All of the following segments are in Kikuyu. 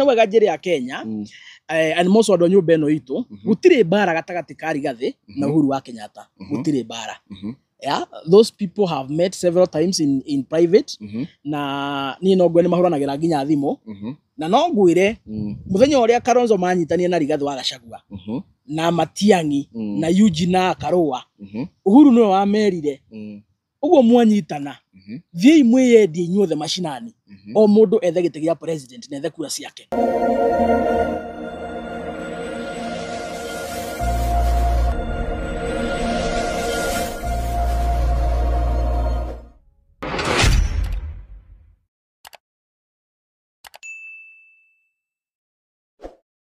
wega njĩre ya Kenya and most andũ a nyũmba ĩno itũ, gũtirĩ mbara gatagatĩ ka Rigathĩ na Uhuru wa Kenyatta. Gũtirĩ mbara. Yeah, those people have met several times in private, na niĩ no ngwene mahũranagĩra nginya thimũ, na no ngwĩre mũthenya ũrĩa Kalonzo manyitania na Rigathĩ wa Gachagua na Matiang'i na Eugene na Karũa, Uhuru nĩwe wamerire ũguo mwanyitana, thiĩi mwĩyendie inyuothe macinani, o mũndũ ethe gĩtĩ gĩa president na ethe kura ciake.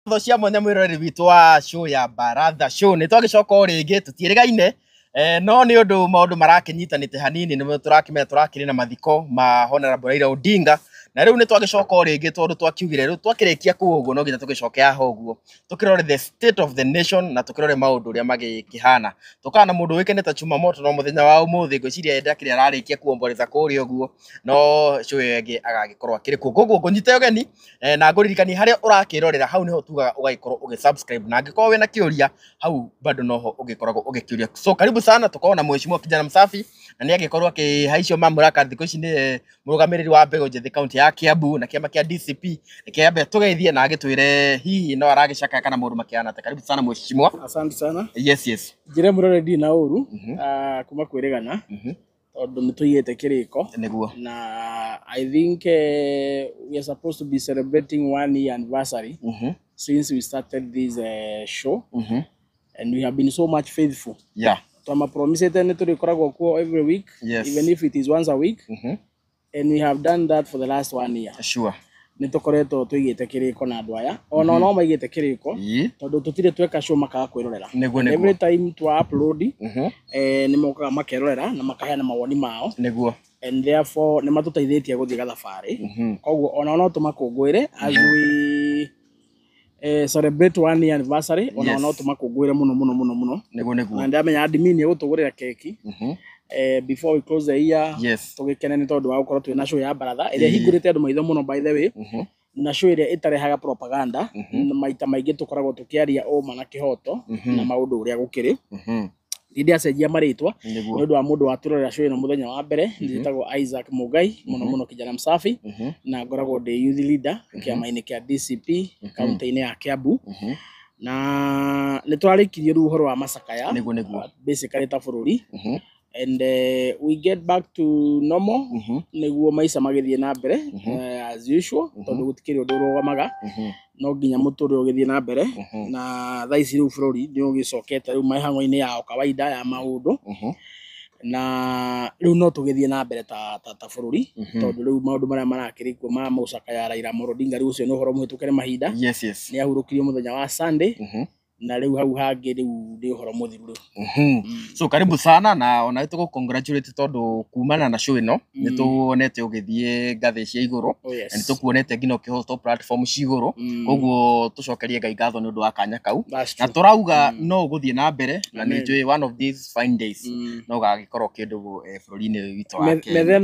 Tho cia mwanya mwĩroreri witũ wa show ya Baratha Show, nĩ twagĩcoka o rĩngĩ, tũtiĩrĩgaine, no nĩ ũndũ maũndũ marakĩnyitanĩte hanini, nĩ tũrakĩmenya tũrakĩrĩ na mathiko ma Honorable Raila Odinga, na rĩu nĩ twagĩcoka o rĩngĩ tondũ twakiugire rĩu twakĩrĩkia kũu ũguo no nginya tũgĩcoke haha ũguo tũkĩrore the state of the nation na tũkĩrore maũndũ ũrĩa magĩkĩhana. Tũkaga na mũndũ ũĩkaine ta Chuma Moto, no mũthenya wa ũmũthĩ ngwĩciria ndakĩrĩ ararĩkia kuomboreza kũrĩa ũguo, no show ĩyo ĩngĩ agagĩkorwo akĩrĩ kuo. Koguo ngũnyite ũgeni, na ngũririkanie harĩa ũrakĩrorera hau nĩho tugaga ũgagĩkorwo ũgĩ-subscribe, na angĩkorwo wĩna kĩũria hau bado noho ũgĩkoragwo ũgĩkĩũria. So karibu sana, tũkorwo na mheshimiwa Kijana Msafi, na nĩ agĩkorwo akĩhaicio mamlaka thikũ ici, nĩ mũrũgamĩrĩri wa mbegũ njĩthĩ kaunti ya Kiambu na kĩama kĩa DCP. Nĩkĩambe tũgeithie na agĩtwĩre hihi no aragĩcakaya kana maũndũ makĩhana atĩa. Karibu sana mheshimiwa. Asante sana. Yes. Njĩre mũrore ndirĩ na ũru, kuma kwĩrĩgana, tondũ nĩ tũigĩte kĩrĩko. Nĩguo. Na I think we are supposed to be celebrating 1 year anniversary since we started this show, and we have been so much faithful. Twamapromisete nĩ tũrĩkoragwo kuo every week, even if it is once a week, and we have done that for the last 1 year. Nĩ tũkoretwo tũigĩte kĩrĩko na andũ aya, ona no maigĩte kĩrĩko, tondũ tũtirĩ tweka show makaga kwĩrorera. Every time twa upload, nĩ mokaga makerorera na makaheana mawoni mao. And therefore nĩ matũteithĩtie gũthiĩ gathabarĩ. Koguo ona no tũmakũngũĩre as we celebrate 1 year anniversary, ona no tũmakũngũĩre mũno mũno mũno mũno. Nĩguo. Na ndamenya admin nĩ egũtũgũrĩra keki. Before we close the year, tũgĩkene nĩ tondũ wa gũkorwo twĩna show ya Baratha ĩrĩa ĩhingũrĩte andũ maitho mũno, by the way, na show ĩrĩa ĩtarehaga propaganda. Maita maingĩ tũkoragwo tũkĩaria ũma na kĩhoto na maũndũ ũrĩa gũkĩrĩ. Ndĩacenjia marĩtwa nĩ ũndũ wa mũndũ watũrorera show ĩno mũthenya wa mbere, njĩtagwo Isaac Mugai, mũno mũno Kijana Msafi, na ngoragwo ndĩ youth leader kĩama-inĩ kĩa DCP kaunti-inĩ ya Kiambu. Na nĩ twarĩkirie rĩu ũhoro wa macakaya. Nĩguo. Basically ta bũrũri. And we get back to normal, nĩguo maica magĩthiĩ na mbere, as usual, tondũ gũtikĩrĩ ũndũ ũrũgamaga, no nginya mũtũrĩre ũgĩthiĩ na mbere. Na thaa ici rĩu bũrũri nĩ ũgĩcokete rĩu mĩhang'o-inĩ yao kawaida ya maũndũ, na rĩu no tũgĩthiĩ na mbere ta bũrũri, tondũ rĩu maũndũ marĩa marakĩrĩ kuo ma mũcakaya Raila Amolo Odinga, rĩu ũcio nĩ ũhoro mũhĩtũke nĩ mahinda. Yes. Nĩ ahurũkirio mũthenya wa Sunday, na rĩu hau hangĩ rĩu nĩ ũhoro mũthiru rĩu. So karibu sana, na ona nĩ congratulate tondũ kumana na show ĩno nĩ tuonete ũgĩthiĩ ngathĩ cia igũrũ, na nĩ tũkuonete nginya ũkĩhotwo platform cia igũrũ. Koguo tũcokerie Ngai ngatho nĩ ũndũ wa kanya kau, That's na true. tũrauga no ũgũthiĩ na mbere, na nĩ Amen. njũĩ one of these fine days no ũgagĩkorwo kĩndũ bũrũri-inĩ ũyũ witũ wa Kenya. Metha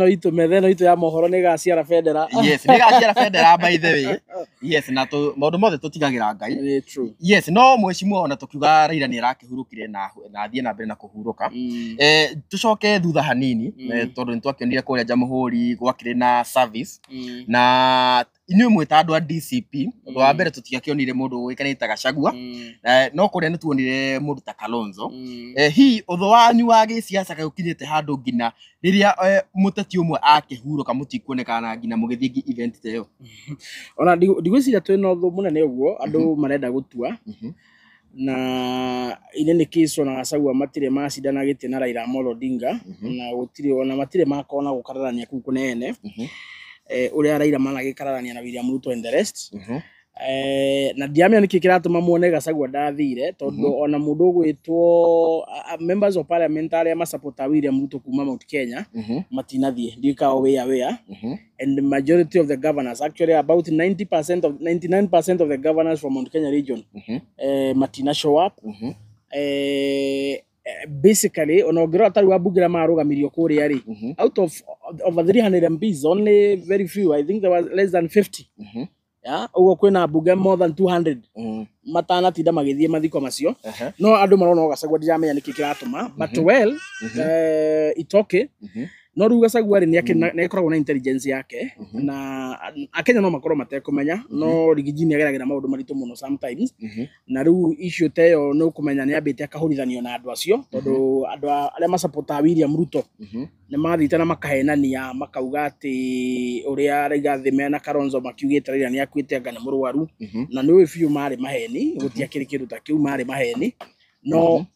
ĩno itũ ya mohoro nĩ ĩgaciara bendera. Yes, nĩ ĩgaciara bendera, by the way. Yes, na maũndũ mothe tũtigagĩra Ngai. Nĩ true. Yes, no mheshimiwa, ona tũkiuga Raila nĩ arakĩhurũkire na athiĩ na mbere na kũhurũka, tũcoke thutha hanini, tondũ nĩ twakĩonire kũrĩa Jamhuri gwakĩrĩ na service, na inyuĩ mwĩ ta andũ a DCP, ũndũ wa mbere tũtiakĩonire mũndũ ũĩkanĩte ta Gachagua, no kũrĩa nĩ tuonire mũndũ ta Kalonzo. Hihi ũthũ wanyu wa gĩsiasa kaĩ ũkinyĩte handũ nginya rĩrĩa mũteti ũmwe akĩhurũka mũtikuonekana nginya mũgĩthiĩ event ta ĩyo? Ona ndigwĩciria twĩna ũthũ mũnene ũguo andũ marenda gũtua, na ine nĩ case ona Gachagua matirĩ macindana gĩtĩ na Raila Amolo Odinga, na gũtirĩ ona matirĩ makorwo na gũkararania kũu kũnene, ũrĩa Raila managĩkararania na William Ruto and the rest. Na ndiramenya nĩkĩ kĩratũma muone Gachagua ndathire, tondũ ona mũndũ ũgwĩtwo members of parliament arĩa masapota William Ruto kuma Mount Kenya matinathiĩ, ndiũĩ kana wĩ aware. And the majority of the governors, actually about 90% of 99% of the governors from Mount Kenya region, matina show up. Basically ona ũngĩrora tarĩu ambunge arĩa mararũgamirio kũrĩa rĩ, out of over 300 MPs, only very few, I think there was less than 50, Ya ũguo kwĩna mbunge more than 200 matanatinda magĩthiĩ mathiko macio. No andũ marona o Gachagua, ndiramenya nĩkĩ kĩratũma, but well, it's okay. No rĩu Gachagua rĩ, nĩ akoragwo na intelligence yake, na Akenya no makorwo matekũmenya, no Riggy G nĩ ageragĩra maũndũ maritũ mũno sometimes. Na rĩu issue ta ĩyo nĩ ũkũmenya nĩ ambĩte akahũrithanio na andũ acio, tondũ andũ arĩa macapotaga William Ruto nĩ mathiĩte na makahenania, makauga atĩ ũrĩa Rigathĩ mena Kalonzo makiugĩte Raila nĩ akuĩte, anga nĩ mũrwaru. Na nĩ ũĩ biũ marĩ maheni, gũtiakĩrĩ kĩndũ ta kĩu, marĩ maheni. No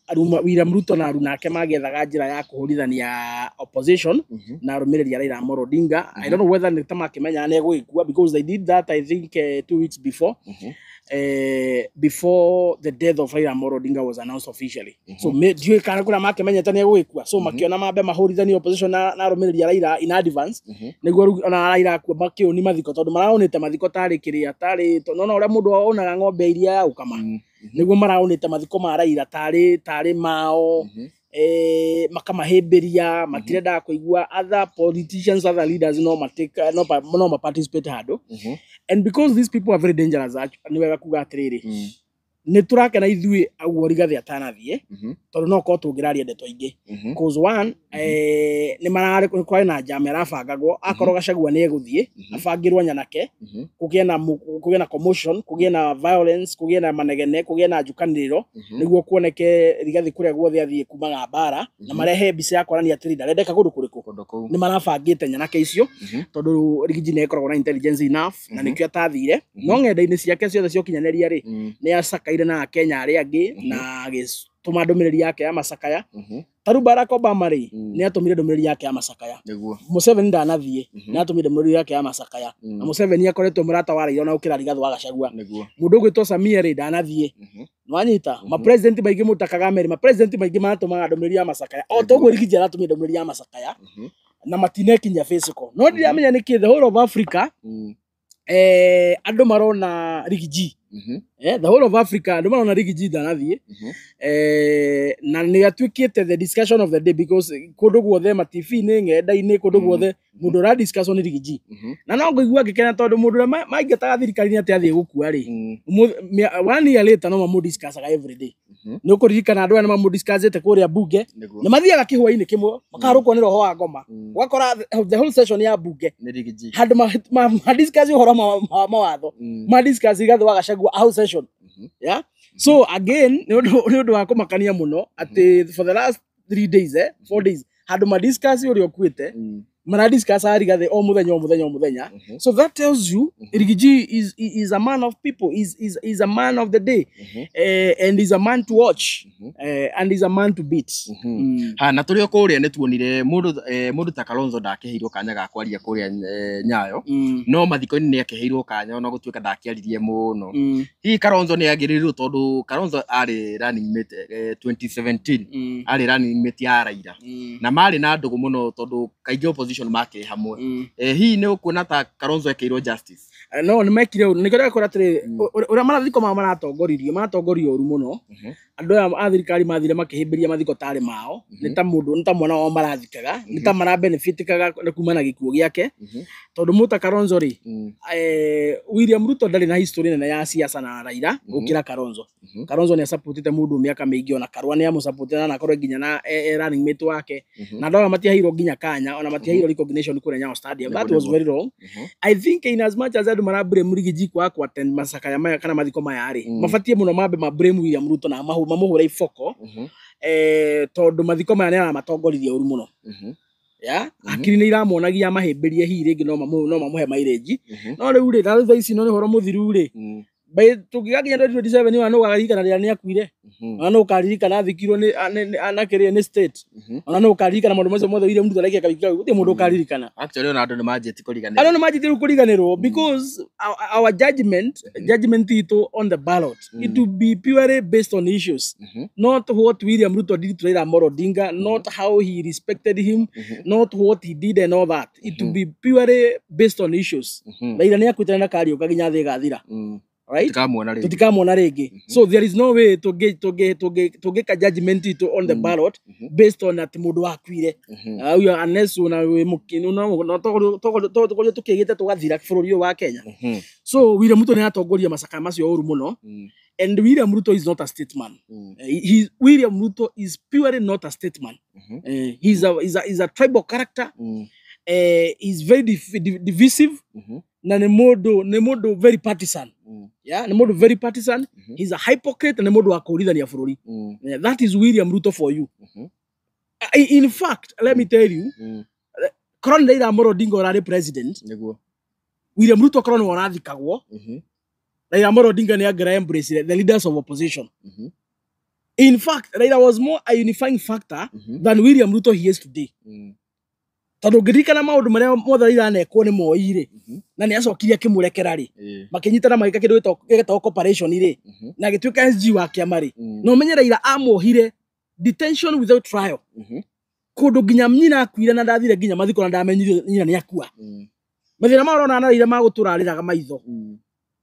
William Ruto na aruna ake magĩethaga njĩra ya kũhũrithania opposition na arũmĩrĩri a Raila Amolo Odinga. I don't know whether nĩ ta makĩmenyaga nĩ egũgĩkua, because they did that, I think, 2 weeks before before the death of Raila Amolo Odinga was announced officially. So ndiũĩ kana kũrĩa makĩmenyete nĩ egũgĩkua, so makĩona mambe mahũrithanie opposition na arũmĩrĩri a Raila in advance, nĩguo rĩu ona Raila akua makĩũni mathiko, tondũ maraonĩte mathiko tarĩ kĩrĩa tarĩ nona ũrĩa mũndũ onaga ng'ombe iria ya gũkama, nĩguo maraonĩte mathiko ma Raila tarĩ mao. Makamahĩmbĩria, matirendaga kũigua other politicians, other leaders no matake no ma participate handũ. And because these people are very dangerous, nĩ wega kuga atĩrĩrĩ, nĩ tũrakena ithuĩ ũguo Rigathĩ atanathiĩ, tondũ no korwo tũngĩraria ndeto ingĩ. Cause one, nĩ mararĩ kwarĩ na njama ĩrabangagwo, akorwo Gachagua nĩ egũthiĩ abangĩrwo nyanake, kũgĩe na commotion, kũgĩe na violence, kũgĩe na manegene, kũgĩe na njukanĩrĩro, nĩguo kuoneke Rigathĩ kũrĩa guothe athiĩ kumaga mbara, na marehe mbica ya kuonania atĩrĩ ndarendeka kũndũ kũrĩkũ. Kũndũ kũu. Nĩ marabangĩte nyanake icio, tondũ Riggy G nĩ ĩkoragwo na intelligence enough, na nĩkĩo atathire. No ng'enda-inĩ ciake ciothe cia ũkinyanĩria rĩ, nĩ acakaire na Akenya arĩa angĩ na agĩtũma ndũmĩrĩri yake ya macakaya. Ta rĩu Barack Obama rĩ, nĩ atũmire ndũmĩrĩri yake ya macakaya. Museveni ndanathiĩ, nĩ atũmire ndũmĩrĩri yake ya macakaya, na Museveni akoretwo mũrata wa Raila ona gũkĩra Rigathĩ wa Gachagua. Mũndũ ũgwĩtwo Samia rĩ, ndanathiĩ. Nĩwanyita, mapresident maingĩ, mũta Kagame rĩ, mapresident maingĩ maratũmaga ndũmĩrĩri ya macakaya o ta ũguo Riggy G aratũmire ndũmĩrĩri ya macakaya, na matinekinyia physical. No ndiramenya nĩkĩ the whole of Africa andũ marona Riggy G, the whole of Africa andũ marona Riggy G ndanathiĩ, na nĩ atuĩkĩte the discussion of the day, because kũndũ guothe ma TV-inĩ, ng'enda-inĩ, kũndũ guothe mũndũ ũra discuss nĩ Riggy G. Na no ngũigua ngĩkena, tondũ mũndũ ũrĩa maingataga thirikari-inĩ atĩ athiĩ gũkua rĩ, one year later no mamũ discussaga every day. Nĩ ũkũririkana andũ aya nĩ mamũ discussĩte kũrĩa bunge, nĩ mathiaga kĩhwainĩ kĩmwe makarũkwo nĩ roho wa ngoma, ũgakora the whole session ya bunge Nĩ Riggy G. handũ ma discuss ũhoro ma mawatho, ma discuss Rigathĩ wa Gachagua a whole session. Yeah, so again nĩ ũndũ wa kũmakania mũno atĩ for the last 3 days, 4 days, handũ ma discuss ũrĩa ũkuĩte, mara discuss Rigathĩ o mũthenya, o mũthenya, o mũthenya. So that tells you Riggy G is a man of people, is a man of the day, and is a man to watch, and is a man to beat. Ha, na tũrĩ o kũrĩa nĩ tuonire mũndũ ta Kalonzo ndakĩheirwo kanya ga kwaria kũrĩa Nyayo, no mathiko-inĩ nĩ akĩheirwo kanya ona gũtuĩka ndakĩaririe mũno. Hihi Kalonzo nĩ agĩrĩirwo, tondũ Kalonzo arĩ running mate 2017, arĩ running mate ya Raila, na marĩ na ndũgũ mũno, tondũ kaingĩ opposition makĩrĩ hamwe. Hihi nĩ ũkuona ta Kalonzo ekĩirwo justice? No nĩ mekire ũru, nĩkĩo ndĩrakwĩra atĩrĩrĩ, ũrĩa mathiko mao maratongoririo ũru mũno. Andũ aya a thirikari mathire makĩhĩmbĩria mathiko tarĩ mao, nĩ ta mũndũ, nĩ ta mwana wao marathikaga, nĩ ta marabenefitikaga nĩ kuma na gĩkuũ gĩake, tondũ mũta Kalonzo rĩ, William Ruto ndarĩ na history nene ya siasa na Raila gũkĩra Kalonzo. Kalonzo nĩ acapotĩte mũndũ mĩaka mĩingĩ, ona Karua nĩ amũcapotete na akorwo nginya na running mate wake, na andũ aya matiaheirwo nginya kanya, ona matiaheirwo recognition kũrĩa Nyayo Stadium. That was very wrong. I think in as much as andũ mara blame Riggy G kwaga ku attend macakaya maya kana mathiko maya rĩ, mabatie mũno mambe ma blame William Ruto na mamũhũre iboko, tondũ mathiko maya nĩ aramatongoririe ũru mũno. Ya hakiri nĩ iramuonagia mahĩmbĩrie, hihi rĩngĩ no mamũhe mileage. No rĩu rĩ, na rĩu thaa ici no nĩ ũhoro mũthiru rĩ, by tũngĩgakinya 2027 ona nũ ũkaririkana rĩrĩa nĩ akuire, ona nũ ũkaririkana athikirwo nĩ na kĩrĩa nĩ state, ona nũ ũkaririkana maũndũ macio mothe William Ruto arekire kawiki kau, gũtirĩ mũndũ ũkaririkana. Actually ona andũ nĩ manjĩtie kũriganĩrwo. Andũ nĩ manjĩtie rĩu kũriganĩrwo, because our judgment itũ on the ballot, it will be purely based on issues, not what William Ruto did to Raila Amolo Odinga, not how he respected him, not what he did and all that. It will be purely based on issues. Raila nĩ akuĩte na kariũka nginya thĩ ĩgathira. Right, Tũtikamwona rĩngĩ. Tutikamwona rĩngĩ. So there is no way tũngĩka judgment itũ on the ballot based on atĩ mũndũ wakuire. Uyo unless una wĩ mũkinu no tokorwo tũkĩgĩte tũgathira bũrũri ũyũ wa Kenya. So William Ruto nĩ atongoria macakaya macio ũru mũno. And William Ruto is not a statesman. William Ruto is purely not a statesman. He's a tribal character. He's very divisive. Na nĩ mũndũ very partisan. Yeah, nĩ mũndũ very partisan. He's a hypocrite na nĩ mũndũ wa kũũrithania bũrũri. Yeah, that is William Ruto for you. In fact, let me tell you, korwo nĩ Raila Amolo Odinga ũrarĩ president, Nĩguo. William Ruto korwo nĩwe ũrathikagwo, Raila Amolo Odinga nĩ angĩra embrace the leaders of opposition. In fact, Raila was more a unifying factor than William Ruto he is today. Tondũ ũngĩririkana maũndũ marĩa mothe Raila anekwo nĩ Moi rĩ, na nĩ acokire akĩmũrekera rĩ, makĩnyitana magĩka kĩndũ gĩtagwo cooperation rĩ, na agĩtuĩka SG wa kĩama rĩ, na ũmenye Raila amuohire detention without trial kũndũ nginya nyina akuire na ndathire nginya mathiko na ndamenyire nyina nĩ akua. Mathĩna marĩa ũrona na Raila ma gũtũra arĩraga maitho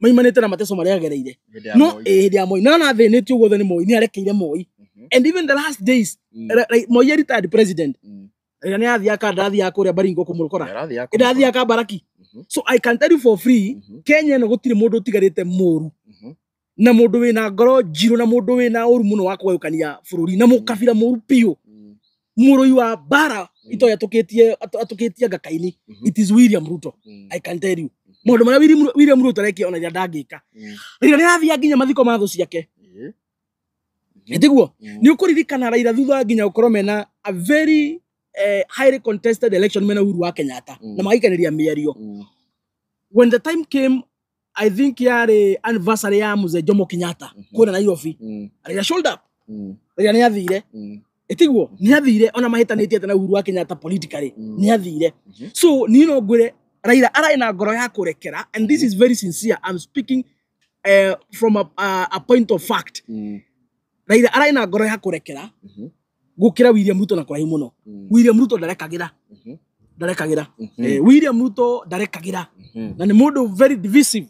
maimanĩte na mateso marĩa agereire. Hĩndĩ ya No Moi. Hĩndĩ ya Moi na thĩnĩtio guothe nĩ Moi, nĩ arekeire Moi. And even the last days, Moi retired president, Raila nĩ athiaga kandathiaga kũrĩa Baringo kũmũkora. Arathiaga. Ndathiaga Kabaraki. So I can tell you for free, Kenya ĩno gũtirĩ mũndũ ũtigarĩte mũru na mũndũ wĩna ngoro njirũ na mũndũ wĩna ũru mũno wa kũgayũkania bũrũri na mũkabira mũru biũ, mũrũi wa mbara itoĩ atũkĩtie ngaka-inĩ. It is William Ruto. I can tell you maũndũ marĩa William Ruto arekia ona iria ndangĩka. Raila nĩ arathiaga nginya mathiko ma thũ ciake. Ĩtiguo nĩ ũkũririkana Raila thutha nginya gũkorwo mena a very highly contested election mena Uhuru wa Kenyatta na magaikanĩria mĩario. When the time came, I think yarĩ anniversary ya Mzee Jomo Kenyatta kũrĩa Nairobi, Raila showed up. Raila nĩ athire. Ĩtiguo nĩ athire ona mahĩtanĩtie atĩ na Uhuru wa Kenyatta politically, nĩ athire. So niĩ no ngwĩre Raila ararĩ na ngoro ya kũrekera, and this is very sincere, I'm speaking from a point of fact. Raila ararĩ na ngoro ya kũrekera gũkĩra William Ruto na kũraihu mũno. William Ruto ndarekagĩra, ndarekagĩra. William Ruto ndarekagĩra na nĩ mũndũ very divisive.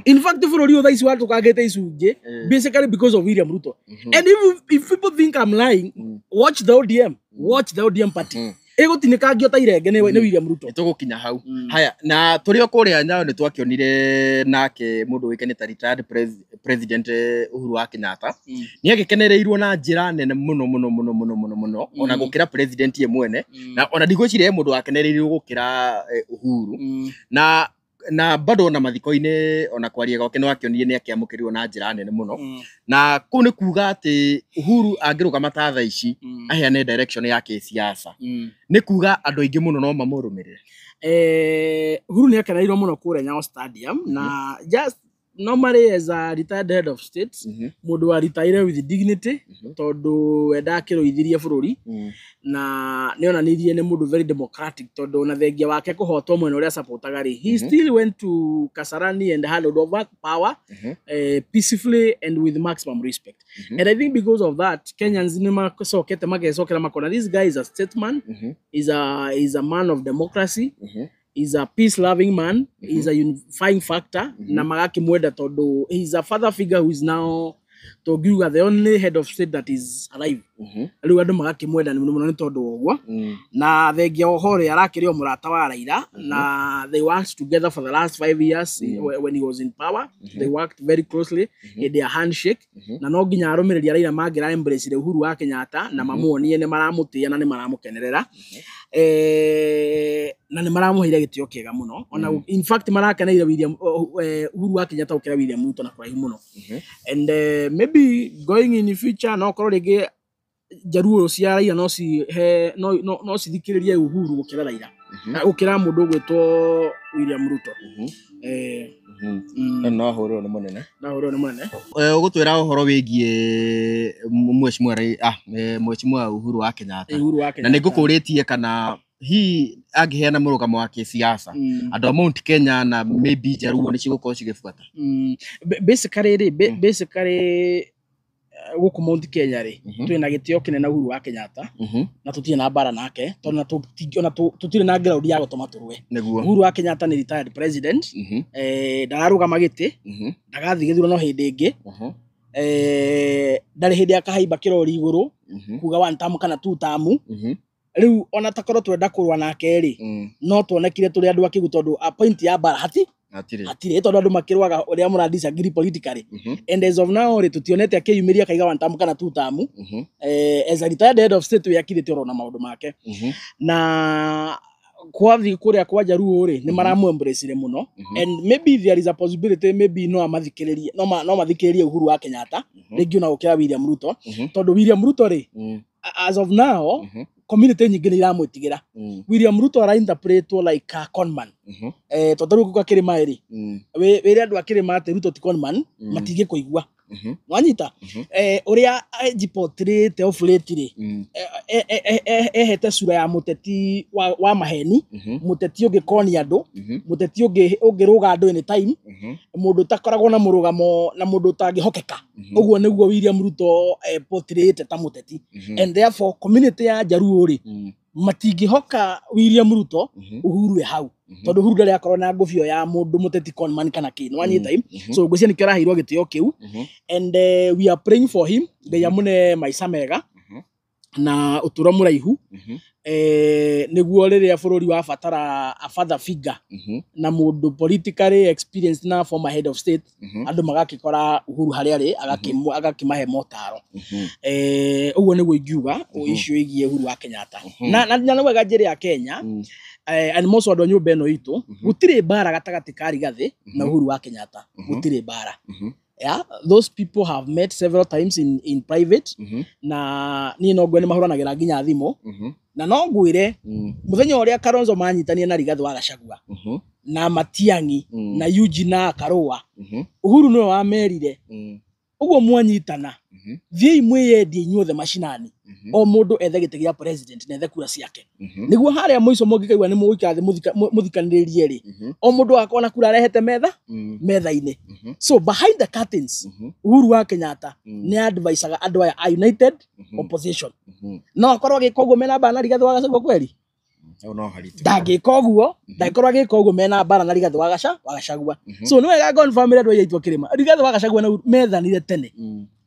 In fact, bũrũri ũyũ thaa ici watũkangĩte icunjĩ basically because of William Ruto. And if people think I'm lying, watch the ODM, watch the ODM party ĩgũtinĩkangio ta irenge nĩ William Ruto. Nĩ tũgũkinya hau. Haya, na tũrĩ o kũrĩa Nyayo nĩ twakĩonire nake mũndũ ũĩkaine ta retired president Uhuru wa Kenyatta nĩ agĩkenereirwo na njĩra nene mũno mũno mũno mũno mũno mũno ona gũkĩra president ye mwene, na ona ndigwĩciria he mũndũ wakenereirwo gũkĩra Uhuru. Na bado ona mathiko-inĩ, ona kwaria gwake nĩ wakĩonire nĩ akĩamũkĩrirwo na njĩra nene mũno. Na kũu nĩ kuga atĩ Uhuru angĩrũgama ta thaa ici aheane direction ya kĩsiasa, nĩ kuga andũ aingĩ mũno no mamũrũmĩrĩre. Uhuru nĩ akenereirwo mũno kũrĩa Nyayo Stadium, na just normally as a retired head of state, mũndũ wa retire with dignity, tondũ we ndakĩrũithirie bũrũri na nĩ onanirie nĩ mũndũ very democratic, tondũ ona thengia wake kũhotwo mwena ũrĩa supportaga rĩ, he still went to Kasarani and handed over power peacefully and with maximum respect. And I think because of that, Kenyans nĩ macokete magecokera makona this guy is a statesman, is a man of democracy, is a peace loving man, is a unifying factor, na magakĩmwenda tondũ he is a father figure who is now tũngiuga the only head of state that is alive. Rĩu andũ magakĩmwenda nĩ mũno nĩ tondũ wa ũguo. Na thengia oho rĩ, arakĩrĩ o mũrata wa Raila na they worked together for the last 5 years when he was in power. They worked very closely hĩndĩ ya handshake, na no nginya arũmĩrĩri a Raila mangĩra embrace Uhuru wa Kenyatta na mamuonie nĩ maramũtĩĩa na nĩ maramũkenerera, na nĩ maramũheire gĩtĩo kĩega mũno. Ona in fact marakeneire William Uhuru wa Kenyatta gũkĩra William Ruto na kũraihu mũno. And maybe going in the future no korwo rĩngĩ njaruo cia Raila no cihe no cithikĩrĩrie Uhuru gũkĩra Raila, gũkĩra mũndũ ũgwĩtwo William Ruto. No ahũrĩrwo nĩ mũnene. Na ũrĩa nĩ mũnene. Ũgũtwĩra ũhoro wĩgiĩ mheshimiwa mheshimiwa Uhuru wa Kenyatta. Uhuru wa Na Kenyatta. nĩ ngũkũrĩtie kana hihi angĩheana mũrũgamo wa kĩsiasa, andũ a Mount Kenya na maybe Jaluo nĩ cigũkorwo cigĩbuata. Basically rĩ, basically Gũkũ Mount Kenya rĩ, twĩna gĩtĩo kĩnene Uhuru wa Kenyatta, na tũtirĩ na mbara nake, tondũ ona tũtirĩ na ground ya gũtũma tũrũe. Uhuru wa Kenyatta nĩ retired president. Ndararũgama gĩtĩ, ndagathiĩ gĩthurano hĩndĩ ĩngĩ. Ndarĩ hĩndĩ akahaimba kĩrori igũrũ kuga one term kana two term. Rĩu ona takorwo twenda kũrũa nake rĩ, no tuonekire tũrĩ andũ akĩgu, tondũ a point ya mbara hati Hatirĩ. Hatirĩ, tondũ andũ makĩrũaga ũrĩa mũra disagree politically. And as of now rĩ, tũtionete akĩyumĩria akaiga one term kana two term. As a retired head of state, we akirĩte oro na maũndũ make. Na kwathiĩ kũrĩa kwa Jaluo rĩ, nĩ maramũ mũno, and maybe there is a possibility, maybe no amathikĩrĩrie, no mathikĩrĩrie Uhuru wa Kenyatta rĩngĩ ona gũkĩra William Ruto, tondũ William Ruto rĩ, as of now, community nyingĩ nĩ iramwĩtigĩra. William Ruto arainterpretwo like a conman. Tondũ rĩu gũka kĩrĩma rĩ, wĩre andũ a kĩrĩma atĩ Ruto ti conman, matingĩkũigua. Wanyita? Ũrĩa ajiportrayte of late rĩ, ehete sura ya mũteti wa maheni, mũteti ũngĩkonia andũ, mũteti ũngĩrũga andũ anytime, mũndũ ũtakoragwo na mũrũgamo na mũndũ ũtangĩhokeka. Ũguo nĩguo William Ruto portrayte ta mũteti, and therefore community ya Jaluo rĩ, matingĩhoka William Ruto Uhuru e hau, tondũ Uhuru ndarĩ akorwo na ngũbio ya mũndũ mũteti conman kana kĩ, nĩwanyita? So ngwĩciria nĩkĩo araheirwo gĩtĩo kĩu, and we are praying for him, Ngai amũne maica mega na ũtũro mũraihu, nĩguo rĩrĩa bũrũri wabatara a father figure na mũndũ politically experienced na former head of state, andũ magakĩkora Uhuru harĩa arĩ, agakĩmahe motaro. Ũguo nĩguo ingiuga icio igiĩ Uhuru wa Kenyatta. Na nĩ wega njĩre ya Kenya, and most andũ a nyũmba ĩno itũ, gũtirĩ mbara gatagatĩ ka Rigathĩ na Uhuru wa Kenyatta. Gũtirĩ mbara. Yeah, those people have met several times in private, na niĩ no ngwene mahũranagĩra nginya thimũ, na no ngwĩre mũthenya ũrĩa Kalonzo manyitanie na Rigathĩ wa Gachagua na Matiang'i na Eugene na Karũa, Uhuru nĩwe wamerire ũguo mwanyitana, thiĩi mwĩyendie inyuothe macinani, o mũndũ ethe gĩtĩ gĩa president na ethe kura ciake, nĩguo harĩa mũico mũngĩkaigua nĩ mũgũikara thĩ mũthikanĩrĩrie rĩ, o mũndũ agakorwo na kura arehete metha metha-inĩ. So behind the curtains, Uhuru wa Kenyatta nĩ advisaga andũ aya a United Opposition. No akorwo agĩka ũguo mena mbara na Rigathĩ wa Gachagua kweri? Hau no haritũ. Ndangĩka ũguo, ndangĩkorwo agĩka ũguo mena mbara na Rigathĩ wa Gachagua. So nĩ wega confirm andũ aya aitũ a kĩrĩma, Rigathĩ wa Gachagua na Uhuru methanire tene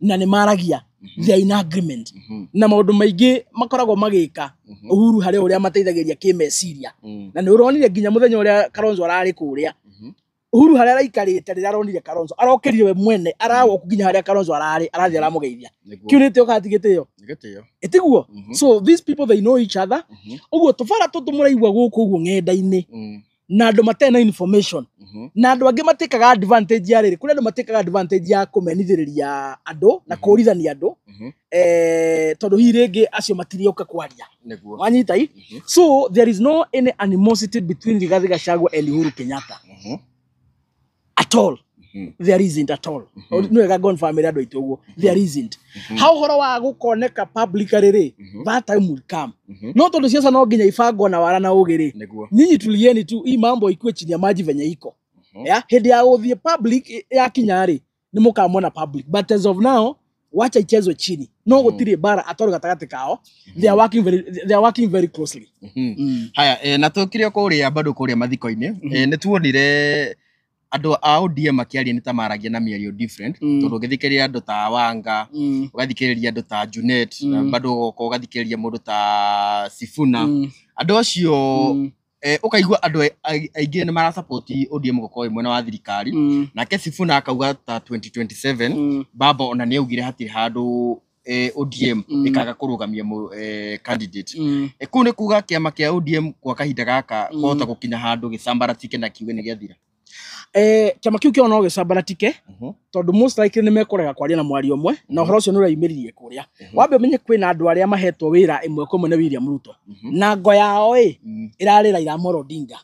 na nĩ maragia, they are in agreement, na maũndũ maingĩ makoragwo magĩka Uhuru harĩ ũrĩa mateithagĩria kĩmeciria. Na nĩ ũronire nginya mũthenya ũrĩa Kalonzo ararĩ kũrĩa, Uhuru harĩa araikarĩte, rĩrĩa aronire Kalonzo, arokĩrire we mwene, arawoku nginya harĩa Kalonzo ararĩ, arathiĩ aramũgeithia. Kĩu nĩ gĩtĩo kana ti gĩtĩo? Nĩ gĩtĩo. Ĩtiguo? So these people, they know each other. Ũguo tũbara tũtũ mũraigua gũkũ ũguo ng'enda-inĩ na andũ matarĩ na information, na andũ angĩ matĩkaga advantage ya rĩrĩ, kũrĩ andũ matĩkaga advantage ya kũmenithĩrĩria andũ na kũrithania andũ, tondũ hihi rĩngĩ acio matirĩũka kwaria. Nĩguo. Wanyita i? So there is no any animosity between Rigathi Gachagua and Uhuru Kenyatta at all. There isn't at all. Nĩ wega confirm andũ aitũ ũguo, there isn't. Ha ũhoro wa gũkoneka publicly rĩ, that time will come, no tondũ ciaca no nginya ibangwo na wara na ũgĩ rĩ, nyinyi tulieni tu, hii mambo ikue chini ya maji venye iko. Ya hĩndĩ ya gũthiĩ public yakinya rĩ, nĩ mũkamona public, but as of now, wacha ichezwe chini. No gũtirĩ mbara atoro gatagatĩ kao. They are working very closely. Haya, na tũkĩrĩ o kũrĩa bado kũrĩa mathiko-inĩ, nĩ tuonire andũ a ODM makĩaria nĩ ta maragia na mĩario different, tondũ ũngĩthikĩrĩria andũ ta Wanga, ũgathikĩrĩria andũ ta Junet, na bado ũgoka ũgathikĩrĩria mũndũ ta Sifuna, andũ acio, ũkaigua andũ aingĩ nĩ marasupport ODM gũkorwo ĩ mwena wa thirikari. Nake Sifuna akauga ta 2027, Baba ona nĩ augire hatirĩ handũ ODM ĩkaga kũrũgamia candidate. Kũu nĩ kuga kĩama kĩa ODM kwa kahinda gaka kwahota gũkinya handũ gĩcambaratike na kiuge nĩ gĩathira? Kĩama kĩu kĩo no gĩcambaratike, tondũ most likely nĩ mekũrega kwaria na mwario ũmwe, na ũhoro ũcio nĩ ũraimĩririe kũrĩa. Wambe ũmenye kwĩna andũ arĩa mahetwo wĩra ĩmwe kwa ĩmwe nĩ William Ruto, na ngo yao ĩ ĩrarĩ Raila Amolo Odinga.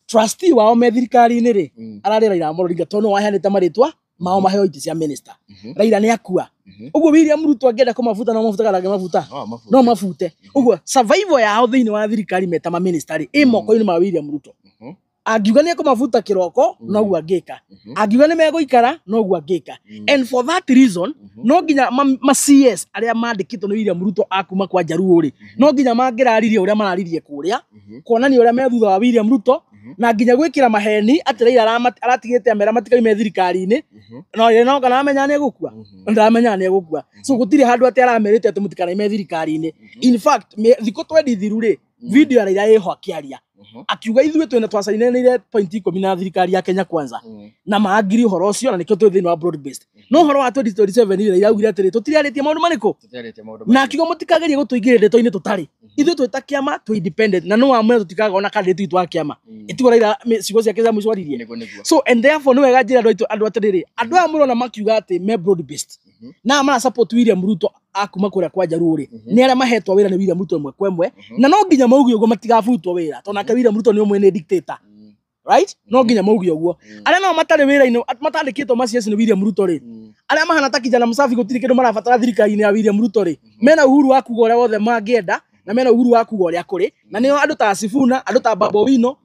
Trustee wao me thirikari-inĩ rĩ, ararĩ Raila Amolo Odinga, tondũ nĩwe waheanĩte marĩtwa mao maheo itĩ cia minister. Raila nĩ akua. Ũguo William Ruto angĩenda kũmabuta, no mabuta kana angĩmabuta? No mabute. No mabute. Ũguo survival yao thĩinĩ wa thirikari meta ma minister rĩ, ĩ moko-inĩ ma William Ruto. Angiuga nĩ ekũmabuta kĩroko, noguo angĩka. Angiuga nĩ megũikara, noguo angĩka. And for that reason, no nginya ma CS arĩa mandĩkĩtwo nĩ William Ruto a kuma kwa Jaluo rĩ, no nginya mangĩraririe ũrĩa mararirie kũrĩa, kuonania ũrĩa me thutha wa William Ruto, na nginya gwĩkĩra maheni atĩ Raila aratigĩte amera matikaime thirikari-inĩ, no ye no kana amenya nĩ egũkua, ndaramenya nĩ egũkua. So gũtirĩ handũ atĩ aramerĩte atĩ mũtikanaime thirikari-inĩ. In fact, thikũ 20 thiru rĩ, video ya Raila ĩho akĩaria, akiuga ithuĩ twĩna twacainanĩire point 10 na thirikari ya Kenya Kwanza, na maangiri ũhoro ũcio, na nĩkĩo twĩ thĩinĩ wa broad based. No ũhoro wa 2027 rĩ, Raila augire atĩrĩ, tũtiriarĩtie maũndũ marĩkũ, na akiuga mũtikagerie gũtũingĩria ndeto-inĩ tũtarĩ. Ithuĩ twĩ ta kĩama twĩ independent, na no amwe tũtikaga ona candidate witũ wa kĩama. Ĩtiguo Raila ciugo ciake cia mũico aririe. So and therefore nĩ wega njĩra andũ aitũ andũ atĩrĩrĩ, andũ aya mũrona makiuga atĩ me broad based na mara support William Ruto akuma kũrĩa kwa Jaluo rĩ, nĩ arĩa mahetwo wĩra nĩ William Ruto ĩmwe kwa ĩmwe, na no nginya mauge ũguo matigabutwo wĩra, tondũ nake William Ruto nĩ ũmwe nĩ dictator, right? No nginya mauge ũguo. Arĩa nao matarĩ wĩra-inĩ, matandĩkĩtwo ma CS nĩ William Ruto rĩ, arĩa mahana ta kijana msafi gũtirĩ kĩndũ marabatara thirikari-inĩ ya William Ruto rĩ, mena uhuru wa kuga ũrĩa wothe mangĩenda, na mena uhuru wa kuga ũrĩa kũrĩ, na nĩo andũ ta Sifuna, andũ ta Babu Owino,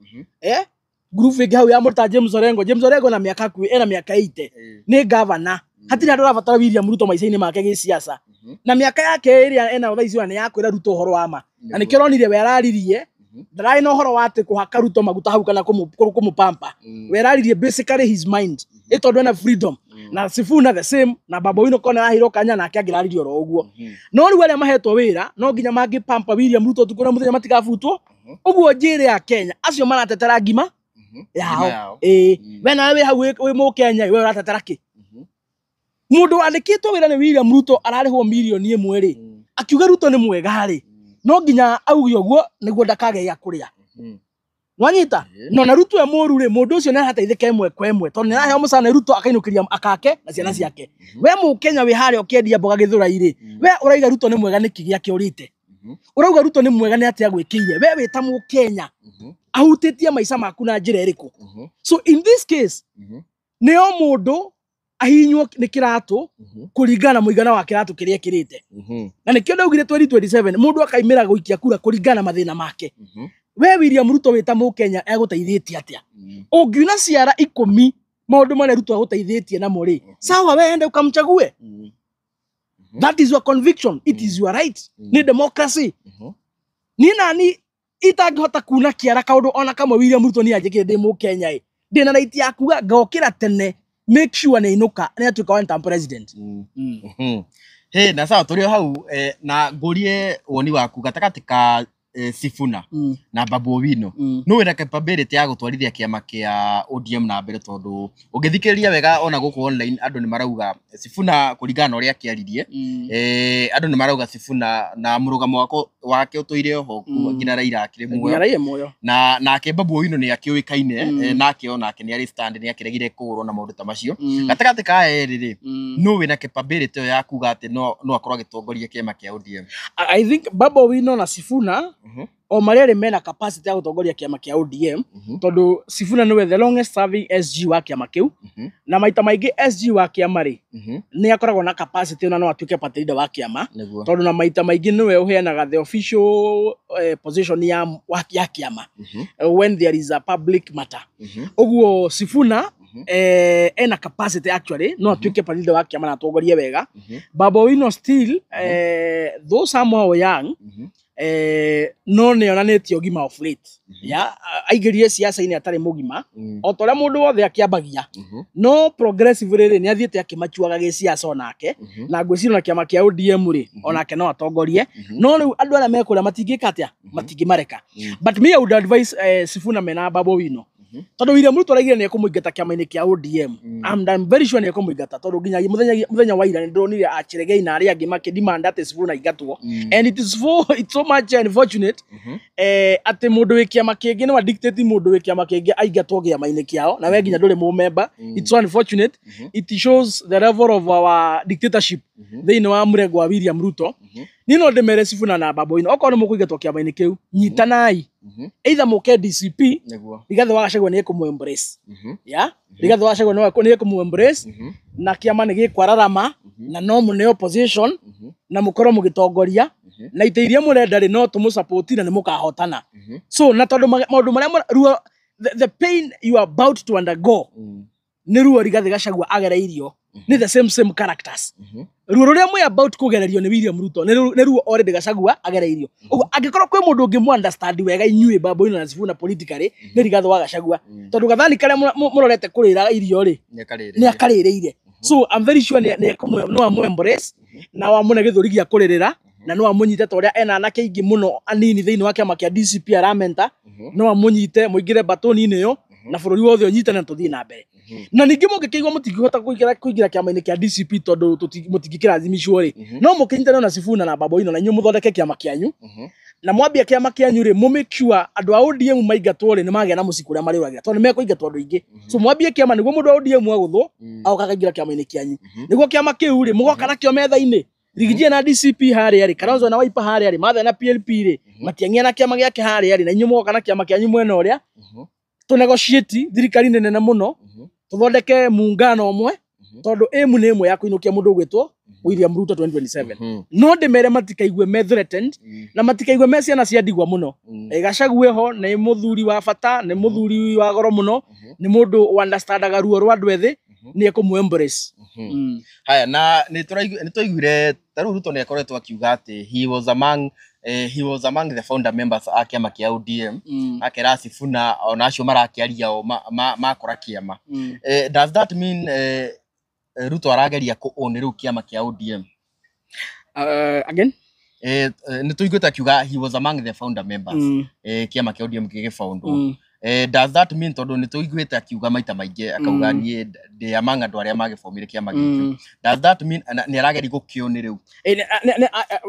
group ĩngĩ hau ya mũndũ ta James Orengo. James Orengo na mĩaka hakuhĩ ena mĩaka 80, nĩ governor. Hatirĩ andũ arabatara William Ruto maica-inĩ make gĩsiasa, na mĩaka yake ĩrĩa ena thaa ici nĩ ya kwĩra Ruto ũhoro wa ma, na nĩkĩo ũronire we araririe ndararĩ na ũhoro wa atĩ kũhaka Ruto maguta hau kana kũmũpampa. We araririe basically his mind, ĩ tondũ ena freedom. Na Sifuna the same, na Babu Owino kona araheirwo kanya nake angĩraririe oro ũguo. No rĩu arĩa mahetwo wĩra no nginya mangĩpampa William Ruto ũtukũ na mũthenya matigabutwo. Ũguo njĩre ya Kenya acio maratetera ngima yao. Ĩĩ, we nawe wĩ hau wĩ mũkenya, we ũratetera kĩ? Mũndũ wandĩkĩtwo wĩra nĩ William Ruto ararĩhwo mirioni 1 rĩ, akiuga Ruto nĩ mwega rĩ, no nginya auge ũguo nĩguo ndakage gĩa kũrĩa. Wanyita? No na Ruto e mũru rĩ, mũndũ ũcio nĩ arateithĩka ĩmwe kwa ĩmwe, tondũ nĩ araheo mũcara nĩ Ruto akainũkĩria akake na ciana ciake. We mũkenya wĩ harĩa ũkĩendia mboga Gĩthũrai rĩ, we ũrauga Ruto nĩ mwega nĩkĩ gĩake ũrĩte? Ũrauga Ruto nĩ mwega nĩ atĩa gwĩkĩire? We wĩ ta mũkenya ahutĩtie maica maku na njĩra ĩrĩkũ? So in this case, nĩ o mũndũ ahihinywo nĩ kĩratũ kũringana na mũigana wa kĩratũ kĩrĩa ekĩrĩte. Na nĩkĩo ndaugire 2027 mũndũ akaimĩra gũikia kura kũringana na mathĩna make. We William Ruto wĩ ta mũkenya egũteithĩtie atĩa? Ũngiuna ciara 10 maũndũ marĩa Ruto agũteithĩtie namo rĩ, sawa, we ende ukamchague. That is your conviction, it is your right. Nĩ democracy. Niĩ nani itangĩhota kuna kĩara kaũndũ ona kamwe William Ruto nĩ anjĩkire ndĩ mũkenya ĩ, ndĩna right ya kuga ngokĩra tene make sure nĩ ainũka nĩ atuĩka one term president. Hey, na sawa tũrĩ o hau, na ngũrie woni waku gatagatĩ ka Sifuna na Babu Owino, no wĩna capability ya gũtwarithia kĩama kĩa ODM na mbere? Tondũ ũngĩthikĩrĩria wega ona gũkũ online andũ nĩ marauga Sifuna kũringana na ũrĩa akĩaririe, andũ nĩ marauga Sifuna na mũrũgamo wake ũtũire oho nginya Raila akĩrĩ muoyo. Nginya Raila muoyo. Na nake Babu Owino nĩ akĩũĩkaine, nake onake nĩ arĩ stand, nĩ akĩregire kũgũrwo na maũndũ ta macio. Gatagatĩ ka erĩ rĩ, no wĩna capability ĩyo ya kuga atĩ no akorwo agĩtongoria kĩama kĩa ODM? I think Babu Owino na Sifuna o marĩa erĩ mena capacity ya gũtongoria kĩama kĩa ODM, tondũ Sifuna nĩwe the longest serving SG wa kĩama kĩu, na maita maingĩ SG wa kĩama rĩ, nĩ akoragwo na capacity na no atuĩke party leader wa kĩama, tondũ na maita maingĩ nĩwe ũheanaga the official position ya kĩama when there is a public matter. Ũguo Sifuna ena capacity actually, no atuĩke party leader wa kĩama na atongorie wega. Babu Owino still, though somehow young, no nĩ onanĩtie ũgima of late ya aingĩrire siasa-inĩ atarĩ mũgima, o ta ũrĩa mũndũ wothe akĩambagia, no progressive rĩrĩ nĩ athiĩte akĩmachuaga gĩsiasa onake, na ngwĩciria na kĩama kĩa ODM rĩ, onake no atongorie. No rĩu andũ arĩa mekũrĩa matingĩka atĩa, matingĩmareka. But me, I would advise Sifuna mena Babu Owino, tondũ William Ruto araigire nĩ ekũmũingata kĩama-inĩ kĩa ODM. I'm very sure nĩ ekũmũingata, tondũ nginya mũthenya wa ira nĩ ndĩronire Achiregei na arĩa angĩ makĩdemand atĩ Sifuna aingatwo. And it's so much unfortunate atĩ mũndũ wĩ kĩama kĩngĩ no dictate mũndũ wĩ kĩama kĩngĩ aingatwo kĩama-inĩ kĩao, na we nginya ndũrĩ mũmemba. It's so unfortunate. It shows the level of our dictatorship thĩinĩ wa mũrengo wa William Ruto. Niĩ no ndĩmere Sifuna na Babu Owino, okorwo nĩ mũkũingatwo kĩama-inĩ kĩu, nyitanai, either mũke DCP. Rigathĩ wa Gachagua nĩ ekũmũ embrace. Ya Rigathĩ wa Gachagua nĩ ekũmũ embrace, na kĩama nĩ gĩkwararama, na no mũneo opposition na mũkorwo mũgĩtongoria, na itĩ iria mũrenda rĩ, no tũmũ support na nĩ mũkahotana. So na tondũ maũndũ marĩa ruo the pain you are about to undergo nĩ ruo Rigathĩ Gachagua agereirio, nĩ the same characters. Ruo rũrĩa mwĩ about kũgererio nĩ William Ruto nĩ ruo already Gachagua agereirio. Ũguo angĩkorwo kwĩ mũndũ ũngĩ mu understand wega inyuĩ Babu Owino na Sifuna politically, nĩ Rigathĩ wa Gachagua, tondũ gathani karĩa mũrorete kũrĩra irio rĩ, nĩ akarĩrĩire. So I'm very sure nĩ amũ embrace na wamũne gĩthũri gĩa kũrĩrĩra, na no amũnyite ta ũrĩa ena anake aingĩ mũno anini thĩinĩ wa kĩama kĩa DCP aramenta, no amũnyite mũingĩre batoni-inĩ ĩyo na bũrũri wothe ũnyitane na tũthiĩ na mbere. Na ningĩ mũngĩkĩigua mũtingĩhota kũingĩra kĩama-inĩ kĩa DCP tondũ mũtingĩkĩrathimicwo rĩ, no mũkĩnyitane na Sifuna na Babu Owino na inyuĩ mũthondeke kĩama kĩanyu, na mwambia kĩama kĩanyu rĩ, mũ make sure andũ a ODM maingatwo rĩ, nĩ magĩa na mũciĩ kũrĩa marĩũragĩra, tondũ nĩ mekũingatwo andũ aingĩ. So mwambie kĩama nĩguo mũndũ wa ODM agũthwo agoka akaingĩra kĩama-inĩ kĩanyu, nĩguo kĩama kĩu rĩ, mũgoka nakĩo metha-inĩ. Rigathi na DCP harĩa rĩ, Kalonzo na Wiper harĩa rĩ, Martha na PLP rĩ, Matiang'i na kĩama gĩake harĩa rĩ, na inyuĩ mũgoka na kĩama kĩanyu mwena ũrĩa, tũ negotiate thirikari nene mũno, tũthondeke muungano ũmwe, tondũ aim nĩ ĩmwe ya kũinũkia mũndũ ũgwĩtwo William Ruto 2027. No ndĩmere matikaigue me threatened na matikaigue me ciana cia ndigwa mũno. Gachagua ho nĩ mũthuri wa bata, nĩ mũthuri wa goro mũno, nĩ mũndũ understandaga ruo rwa andũ ethĩ, nĩ ekũmũ embrace. Haya, na nĩ twaiguire ta rĩu Ruto nĩ akoretwo akiuga atĩ he was among the founder members a kĩama kĩa ODM, akera Sifuna ona acio marakĩaria o makora kĩama. Does that mean Ruto arageria kũ own rĩu kĩama kĩa ODM? Again? Nĩ tũiguĩte akiuga he was among the founder members, kĩama kĩa ODM gĩgĩfoundwo. Does that mean, tondũ nĩ tũiguĩte akiuga maita maingĩ akauga niĩ ndĩ among andũ arĩa magĩbomire kĩama gĩkĩ, does that mean nĩ arageria gũkĩown rĩu?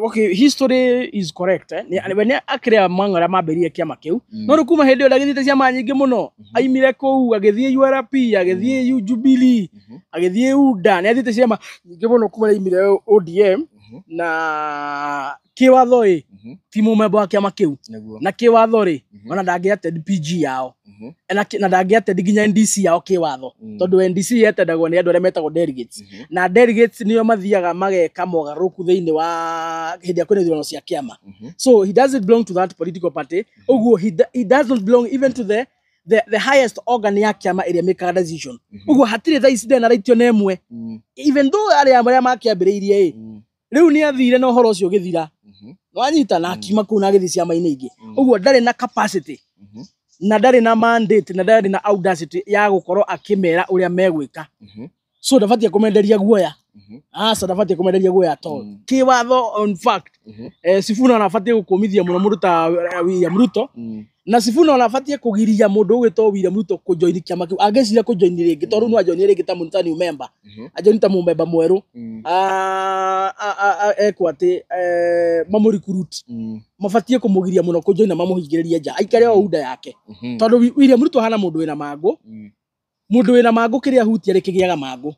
Okay, history is correct. We nĩ akĩrĩ among arĩa mambĩrĩirie kĩama kĩu, no rĩu kuma hĩndĩ ĩyo ndagĩthiĩte ciama nyingĩ mũno. Aimire kũu agĩthiĩ URP, agĩthiĩ Jubilee, agĩthiĩ UDA, nĩ athiĩte ciama nyingĩ mũno kuma aimire ODM. Na kĩwatho ĩ, ti mũmemba wa kĩama kĩu, na kĩwatho rĩ, ona ndangĩ attend PG yao, na ndangĩ attend nginya NDC yao kĩwatho, tondũ NDC yetendagwo nĩ andũ arĩa metagwo delegates, na delegates nĩo mathiaga mageka mogarũrũku thĩinĩ wa hĩndĩ ya kwĩna ithurano cia kĩama. So he doesn't belong to that political party. Ũguo he does not belong even to the highest organ ya kĩama ĩrĩa mĩkaga decision. Ũguo hatirĩ thaa ici ndarĩ na right ona ĩmwe, even though arĩa arĩa makĩambĩrĩirie ĩ, rĩu nĩ athire na ũhoro ũcio ũgĩthira, wanyita, na akiuma kũu na agĩthiĩ ciama-inĩ ingĩ. Ũguo ndarĩ na capacity na ndarĩ na mandate na ndarĩ na audacity ya gũkorwo akĩmera ũrĩa megwĩka. So ndabatiĩ kũmenderia guoya, aca, ndabatiĩ kũmenderia guoya at all. Kĩwatho, on fact, Sifuna anabatiĩ gũkũmithia mũno mũndũ ta William Ruto, na Sifuna anabatiĩ kũgiria mũndũ ũgwĩtwo William Ruto kũjoin kĩama kĩu angĩciria kũjoin rĩngĩ, tondũ no ajoin rĩngĩ ta new member, ajoin ta mũmemba mwerũ, ekwo atĩ mamũ recruit, mabatiĩ kũmũgiria mũno kũjoin na mamũhingĩrĩrie nja aikare o UDA yake, tondũ William Ruto hana mũndũ wĩna mangũ. Mũndũ wĩna mangũ, kĩrĩa ahutia rĩ, kĩgĩaga mangũ.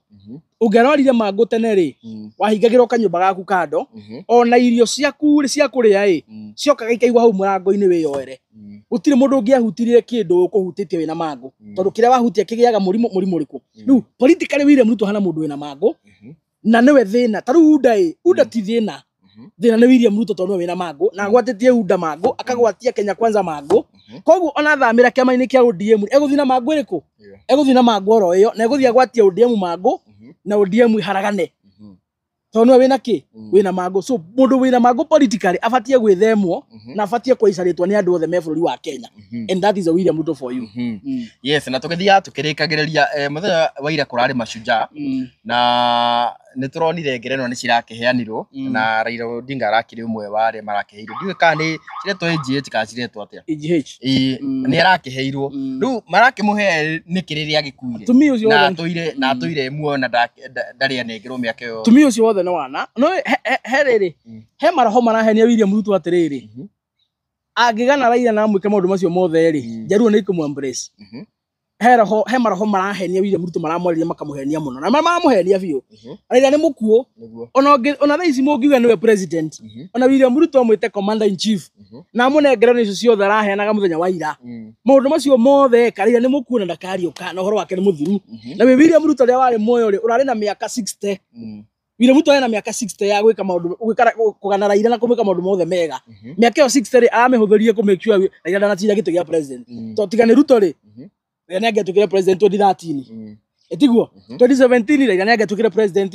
Ũngĩarwarire mangũ tene rĩ, wahingagĩrwo kanyũmba gaku kando, ona irio ciaku rĩ cia kũrĩa ĩ, ciokaga ikaigwo hau mũrango-inĩ wĩyoere. Gũtirĩ mũndũ ũngĩahutirie kĩndũ ũkũhutĩtie wĩna mangũ, tondũ kĩrĩa wahutia kĩgĩaga mũrimũ. Mũrimũ ũrĩkũ? Rĩu politically William Ruto hana mũndũ wĩna mangũ na nĩwe thĩna. Ta rĩu UDA ĩ, UDA ti thĩna, thĩna nĩ William Ruto, tondũ nĩwe wĩna mangũ na agwatĩtie UDA mangũ, akagwatia Kenya Kwanza mangũ. Koguo ona athamĩra kĩama-inĩ kĩa ODM, egũthiĩ na mangũ ĩrĩkũ? Egũthiĩ na mangũ oro ĩyo, na egũthiĩ agwatie ODM mangũ na ODM iharagane, tondũ nĩwe wĩna kĩ? Wĩna mangũ. So mũndũ wĩna mangũ politically abatiĩ gwĩthemwo na abatiĩ kũicarĩtwo nĩ andũ othe me bũrũri wa Kenya, and that is a William Ruto for you. Yes, na tũgĩthiaga tũkĩrĩkagĩrĩria, mũthenya wa ira kũrarĩ mashujaa, na nĩ tũronire ngerenwa nĩ cirakĩheanirwo, na Raila Odinga arakĩrĩ ũmwe wa arĩa marakĩheirwo. Ndiũĩ kana nĩ ciretwo AGH kana ciretwo atĩa. AGH. Nĩ arakĩheirwo. Rĩu marakĩmũhe nĩkĩ rĩrĩa agĩkuire? Tumia ũcio na atũire na atũire muoyo na ndarĩ anengerwo mĩaka ĩyo. Tumia ũcio wothe nĩ wana no he rĩrĩ, he maroho marahenia William Ruto atĩrĩrĩ, angĩgana Raila na amwĩke maũndũ macio mothe rĩ, Jaluo nĩ ikũmũ embrace. He roho, he maroho marahenia William Ruto, maramwarĩria makamũhenia mũno na maramũhenia biũ. Raila nĩ mũkuũ. Ona ona thaa ici mũngiuga nĩwe president, ona William Ruto amwĩte commander in chief na amũnengere icio ciothe araheanaga mũthenya wa ira, maũndũ macio mothe eka, Raila nĩ mũkuũ na ndakariũka na ũhoro wake nĩ mũthiru. Na wĩ William Ruto rĩrĩa warĩ muoyo rĩ, ũrarĩ na mĩaka 60. William Ruto ena mĩaka 60 ya gwĩka maũndũ gwĩka kũgana Raila na kũmĩka maũndũ mothe mega. Mĩaka ĩyo 60 rĩ aramĩhũthĩrire kũ make sure Raila ndanatinda gĩtĩ gĩa president. To tiga nĩ Ruto rĩ, Raila nĩ angĩatuĩkire president 2013. Ĩtiguo? 2017 Raila nĩ angĩatuĩkire president.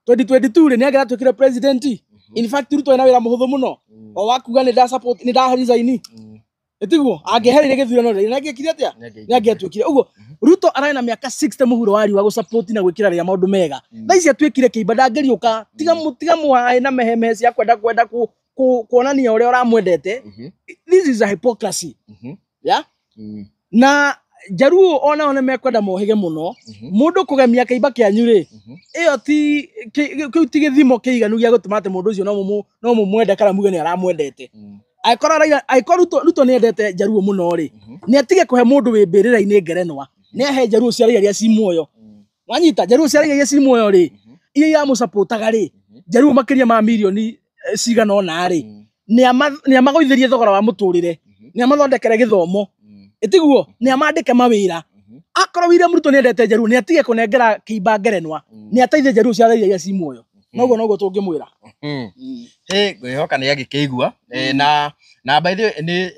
2022 rĩ nĩ angĩatuĩkire president. In fact Ruto ena wĩra mũhũthũ mũno. O wa kuga nĩ nda support nĩ nda resign. Ĩtiguo? Angĩeherire gĩthurano Raila nĩ angĩekire atĩa? Nĩ angĩatuĩkire. Ũguo Ruto ararĩ na mĩaka 60 mũhuro wa riũa gũsupport na gwĩkĩra Raila maũndũ mega. Thaa ici atuĩkire kĩimba ndangĩriũka. Tiga mũhae na mehemehe cia kwenda kuonania ũrĩa ũramwendete. This is a hypocrisy. Yeah? Na Jaruo onao nĩ mekwenda mohĩge mũno. Mũndũ kũgemia kĩimba kĩanyu rĩ, ĩyo ti kĩu ti gĩthimo kĩiganu gĩa gũtũma atĩ mũndũ ũcio no mũmwende kana muge nĩ aramwendete. Angĩkorwo Raila, angĩkorwo Ruto nĩ endete Jaruo mũno rĩ, nĩ atige kũhe mũndũ wĩ mbĩrĩra-inĩ ngerenwa. Nĩ ahe Jaruo cia Raila iria ci muoyo. Wanyita Jaruo cia Raila iria ci muoyo rĩ, iria iramũsupportaga rĩ, Jaruo makĩria ma mirioni cigana ũna rĩ, nĩ amagũithĩrie thogora wa mũtũrĩre, nĩ amathondekere gĩthomo. Ĩtiguo? Nĩ amandĩke mawĩra. Akorwo William Ruto nĩ endete Jaruo, nĩ atige kũnengera kĩimba ngerenwa, nĩ ateithie Jaruo cia Raila iria ci muoyo. Noguo noguo tũngĩmwĩra. Ngwĩhoka nĩ agĩkĩigua. Na by the way nĩ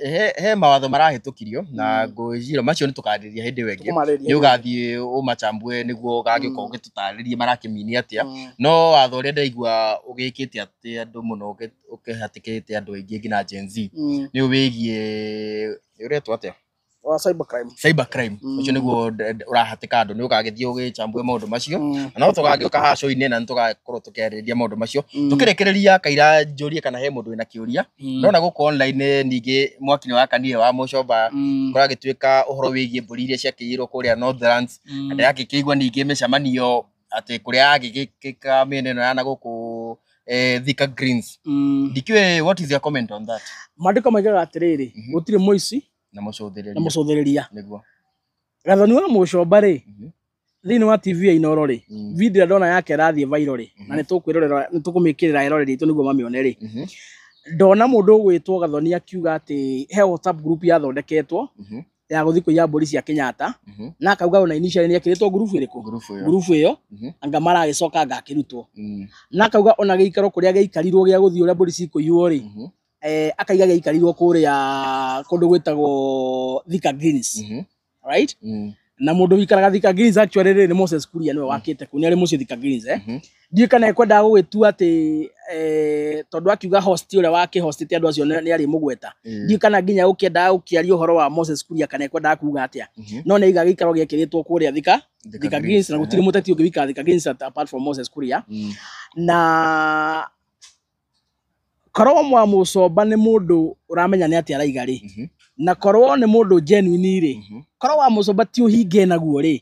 he mawatho marahĩtũkirio na ngwĩciria macio nĩ tũkarĩrĩria hĩndĩ ĩyo ĩngĩ. Nĩ ũgathiĩ ũmachambue nĩguo ũgagĩũka ũgĩtũtarĩrie marakĩmini atĩa. No watho ũrĩa ndaigua ũgĩkĩte atĩ andũ mũno ũkĩhatĩkĩte andũ aingĩ nginya Gen Z nĩ wĩgiĩ ũretwo atĩa? Wa cybercrime. Cybercrime. Ũcio nĩguo ũrahatĩka andũ, nĩ ũgagĩthiĩ ũgĩchambue maũndũ macio. Na no tũgagĩũka haha show-inĩ na nĩ tũgakorwo tũkĩarĩrĩria maũndũ macio. Tũkĩrĩkĩrĩria Kaira njũrie kana he mũndũ wĩna kĩũria. Ndona gũkũ online ningĩ mwaki nĩ wakanire wa Mũcomba kũragĩtuĩka ũhoro wĩgiĩ mbũri iria ciakĩiyirwo kũrĩa Northlands. Na ndĩrakĩigua ningĩ mĩcemanio atĩ kũrĩa yagĩgĩkĩka mĩena ĩno ya na gũkũ Thika Greens. Ndikĩũĩ what is your comment on that? Maandĩko maigaga atĩrĩrĩ, gũtirĩ mũici na mũcũthĩrĩria. Na mũcũthĩrĩria. Nĩguo. Gathoni wa Mũcomba rĩ, thĩinĩ wa TV ya Inooro rĩ, video ndona yake ĩrathiĩ viral rĩ, na nĩ tũkwĩrorera, nĩ tũkũmĩkĩrĩra eroreri aitũ nĩguo mamĩone rĩ. Ndona mũndũ ũgwĩtwo Gathoni akiuga atĩ he WhatsApp group yathondeketwo ya gũthiĩ kũiya mbũri cia Kenyatta, na akauga ona initially nĩ ekĩrĩtwo ngurubu ĩrĩkũ? Ngurubu ĩyo, anga maragĩcoka anga akĩrutwo. Na akauga ona gĩikaro kũrĩa gĩaikarirwo gĩa gũthiĩ ũrĩa mbũri cikũiywo rĩ, akaiga gĩaikarirwo kũrĩa kũndũ gwĩtagwo Thika Greens. Right? Na mũndũ wikaraga Thika Greens actually rĩ nĩ Moses Kuria nĩwe wakĩte kũu, nĩ arĩ mũciĩ Thika Greens. Ndiũĩ kana ekwendaga gũgĩtua atĩ tondũ akiuga host ũrĩa wakĩhostĩte andũ acio nĩ arĩ mũgweta. Ndiũĩ kana nginya ũkĩendaga gũkĩaria ũhoro wa Moses Kuria kana ekwendaga kuga atĩa. No nĩ aiga gĩikaro gĩekĩrĩtwo kũrĩa Thika Greens, na gũtirĩ mũteti ũngĩ wikaraga Thika Greens apart from Moses Kuria. Na korwo mwa Mũcomba nĩ mũndũ ũramenya nĩ atĩa araiga rĩ, na korwo nĩ mũndũ genuine rĩ, korwo wa Mũcomba ti ũhinge naguo rĩ,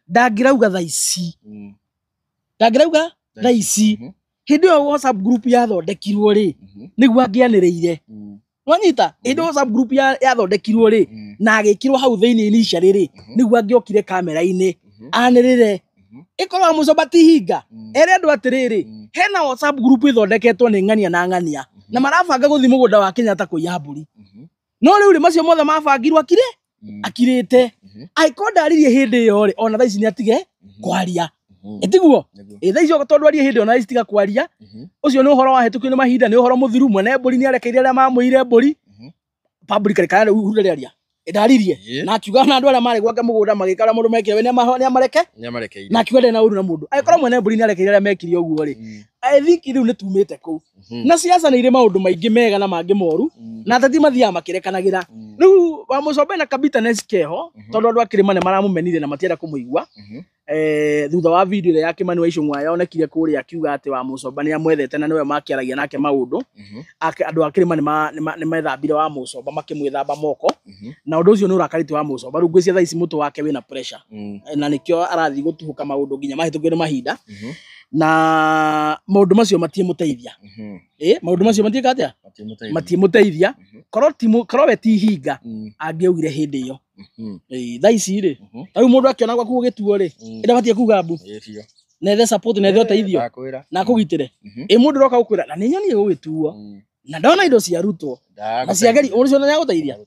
ndangĩrauga thaa ici. Ndangĩrauga thaa ici. Hĩndĩ ĩyo WhatsApp group yathondekirwo rĩ, nĩguo angĩanĩrĩire. Wanyita? Hĩndĩ ĩyo WhatsApp group yathondekirwo rĩ, na agĩkĩrwo hau thĩinĩ initially rĩ, nĩguo angĩokire kamera-inĩ, anĩrĩre. Ĩkorwo wa Mũcomba ti hinga. Ere andũ atĩrĩrĩ, hena WhatsApp group ĩthondeketwo nĩ ng'ania na ng'ania, na marabanga gũthiĩ mũgũnda wa Kenyatta kũiya mbũri. No rĩu rĩ, macio mothe mabangirwo akirĩte. Angĩkorwo ndaririe hĩndĩ ĩyo rĩ, ona thaa ici nĩ atige kwaria. Ĩtiguo? Thaa ici tondũ arie hĩndĩ ĩyo na thaa ici tiga kwaria. Ũcio nĩ ũhoro wahĩtũkio nĩ mahinda, nĩ ũhoro mũthiru. Mwene mbũri nĩ arekeire arĩa mamũire mbũri. Publicly kana rĩu Uhuru ndarĩ aria. Ndaririe. Na akiuga na andũ arĩa marĩ gwake mũgũnda magĩka ũrĩa mũndũ mekire, we nĩ amareke? Na akiuga ndarĩ na ũru na mũndũ. Angĩkorwo mwene mbũri nĩ arekeire arĩa mekire ũguo rĩ, I think rĩu nĩ tumĩte kũu. Na siasa nĩ irĩ maũndũ maingĩ mega na mangĩ moru, na ateti mathiaga makĩrekanagĩra. Rĩu wa Mũcomba na kabitterness keho, tondũ andũ a kĩrĩma nĩ maramũmenire na matienda kũmũigua. Thutha wa video ĩrĩa ya Kimani wa Ichung'wa yonekire kũrĩa akiuga atĩ wa Mũcomba nĩ amwethete na nĩwe makĩaragia nake maũndũ. Andũ a kĩrĩma nĩ methambire wa Mũcomba makĩmwĩthamba moko. Na ũndũ ũcio nĩ ũrakarĩtie wa Mũcomba. Rĩu ngwĩciria thaa ici mũtwe wake wĩna pressure. Na nĩkĩo arathiĩ gũtuhũka maũndũ nginya mahĩtũkio nĩ mahinda. Na maũndũ macio matiĩmũteithia. Maũndũ macio matiĩka atĩa? Matiĩmũteithia. Korwo we ti hinga, angĩaugire hĩndĩ ĩyo. Thaa ici rĩ, ta rĩu mũndũ akĩona gwaku gũgĩtuo rĩ, ndabatiĩ kuga mbu. Nethe support, nethe ũteithio. Na akũgitĩre. Mũndũ ũroka gũkwĩra, na nĩ nyonire gũgĩtuo. Na ndona indo cia Ruto na cia geri ũcio nĩ agũteithia.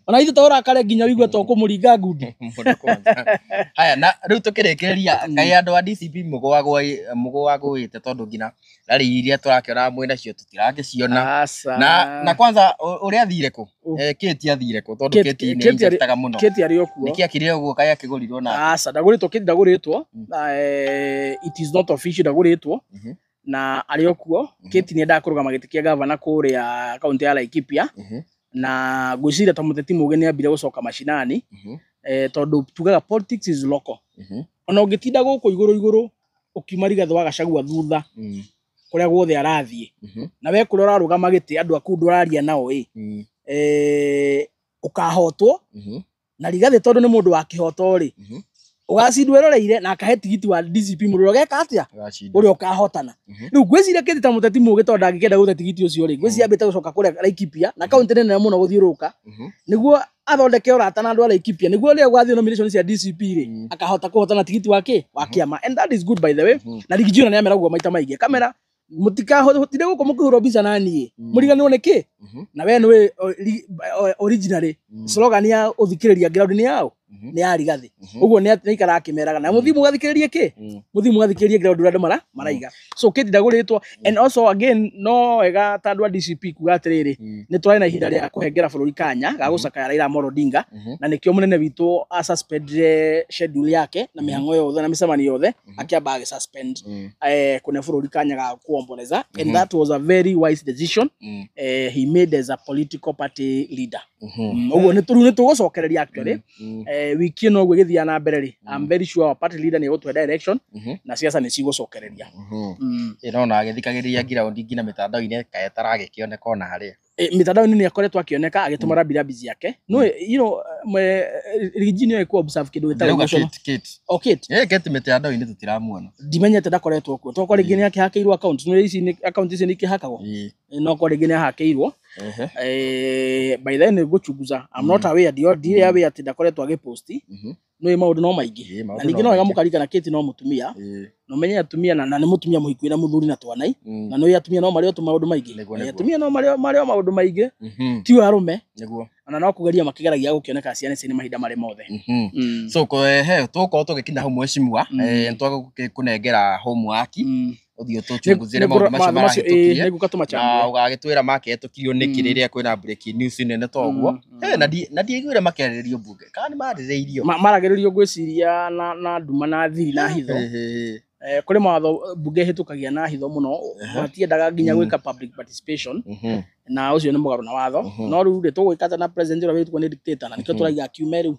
Ona ithuĩ to ũrakare nginya ũigue to kũmũringa ngundi. Mũndũ kwanza. Haya, na rĩu tũkĩrĩkĩrĩria kaĩ andũ a DCP mũgũagũĩte tondũ nginya rari iria tũrakĩona mwĩ nacio tũtirakĩciona. Aca. Na kwanza ũrĩa athire kũ? Kate athire kũ? Tondũ Kate nĩ injectaga mũno. Kate arĩ o kuo. Nĩkĩ akire ũguo kaĩ akĩgũrirwo na? Aca, ndagũrĩtwo, Kate ndagũrĩtwo. It is not official ndagũrĩtwo. Na arĩ o kuo. Kate nĩ endaga kũrũgama gĩtĩ kĩa gavana kũrĩa kaunti ya Laikipia. Na ngwĩciria ta mũteti mũgĩ nĩ ambire gũcoka macinani. Tondũ tugaga politics is local. Ona ũngĩtinda gũkũ igũrũ igũrũ ũkiuma Rigathĩ wa Gachagua thutha kũrĩa guothe arathiĩ. Na we kũrĩa ũrarũgama gĩtĩ andũ aku ndũraria nao ĩ. Ũkahotwo. Na Rigathĩ tondũ nĩ mũndũ wa kĩhoto rĩ. Ũgacindwo eroreire na akahe tigiti wa DCP mũndũ ũrĩa ũgeka atĩa? Ũrĩa ũkahotana. Rĩu ngwĩciria Kate ta mũteti mũgĩ tondũ ndangĩkĩenda gũte tigiti ũcio rĩ, ngwĩciria ambĩte gũcoka kũrĩa Laikipia na kaunti nene mũno gũthiũrũrũka nĩguo athondeke ũrata na andũ a Laikipia nĩguo rĩrĩa gũgathiĩ nomination cia DCP rĩ akahota kũhotana tigiti wa kĩ? Wa kĩama. And that is good by the way. Na Riggy G ona nĩamera ũguo maita maingĩ. Kamera mũtikahotire gũkũ mũkĩhũrwo mbica na niĩ mũriganĩrwo nĩ kĩ? Na we nĩũĩ originally slogan ya ũthikĩrĩria ground nĩ yao? Nĩ ya Rigathĩ. Ũguo nĩ aikaraga akĩmeraga na mũthiĩ mũgathikĩrĩrie kĩ? Mũthiĩ mũgathikĩrĩrie ground ũrĩa andũ maraiga. So Kate ndagũrĩtwo. And also again no wega ta andũ a DCP kuga atĩrĩrĩ nĩ tũrarĩ na ihinda rĩa kũhengera bũrũri kanya ga gũcakaya Raila Amolo Odinga na nĩkĩo mũnene witũ a suspendire schedule yake na mĩhang'o yothe na mĩcemanio yothe akĩamba agĩ suspend kũne bũrũri kanya ga kuomboleza. And that was a very wise decision he made as a political party leader. Ũguo nĩ tũgũcokereria actually wiki ĩno ũguo ĩgĩthiaga na mbere rĩ, I'm very sure our party leader nĩ egũtũhe direction na siasa nĩ cigũcokereria. Ĩno na agĩthikagĩrĩria ground nginya mĩtandao-inĩ kaĩ ataragĩkĩoneka ona harĩa. Mitandao-inĩ nĩ akoretwo akĩoneka agĩtũma rambirambi ciake. No you know Riggy G nĩoĩ ku observe kĩndũ gĩtagwo Ndĩrauga emotional. Kate. Oh, Kate. Kate mĩtandao-inĩ tũtiramuona. Ndimenyete ndakoretwo kuo. Tokorwo rĩngĩ nĩ akĩhakĩirwo account. No ici nĩ account ici nĩ ikĩhakagwo. No korwo rĩngĩ nĩ ahakĩirwo. By then nĩ ngũchunguza. I'm not aware, ndirĩ aware atĩ ndakoretwo agĩposti. No maũndũ no maingĩ. Na ningĩ no wega mũkarikana Kate no mũtumia. Na ũmenye atumia na nĩ mũtumia mũhiku wĩna mũthuri na twana. Na nĩ atumia no marĩo maũndũ maingĩ. Atumia no marĩo maũndũ maingĩ. Ti arũme. Nĩguo. Ona no kũgeria makĩgeragia gũkĩoneka ciana ici nĩ mahinda marĩ mothe. So he tũgũkorwo tũgĩkinya hau mheshimiwa, nĩtwagũkũnengera homework ũthiĩ ũtũchunguzĩre maũndũ macio marahĩtũkirie na ũgagĩtwĩra makĩhĩtũkirio nĩkĩ rĩrĩa kwĩna breaking news nene ta ũguo. Na ndiaiguire makĩarĩrĩrio mbunge kana nĩ marĩrĩirio? Maragĩrĩrio ngwĩciria na nduma na thiri na hitho. Kũrĩ mawatho mbunge ĩhĩtũkagia na hitho mũno, matiendaga nginya gwĩka public participation na ũcio nĩ mũgarũ na watho. No rĩu rĩ tũgwĩka atĩa na president ũrĩa wĩtwo nĩ dictator na nĩkĩo tũraiga akiume rĩu.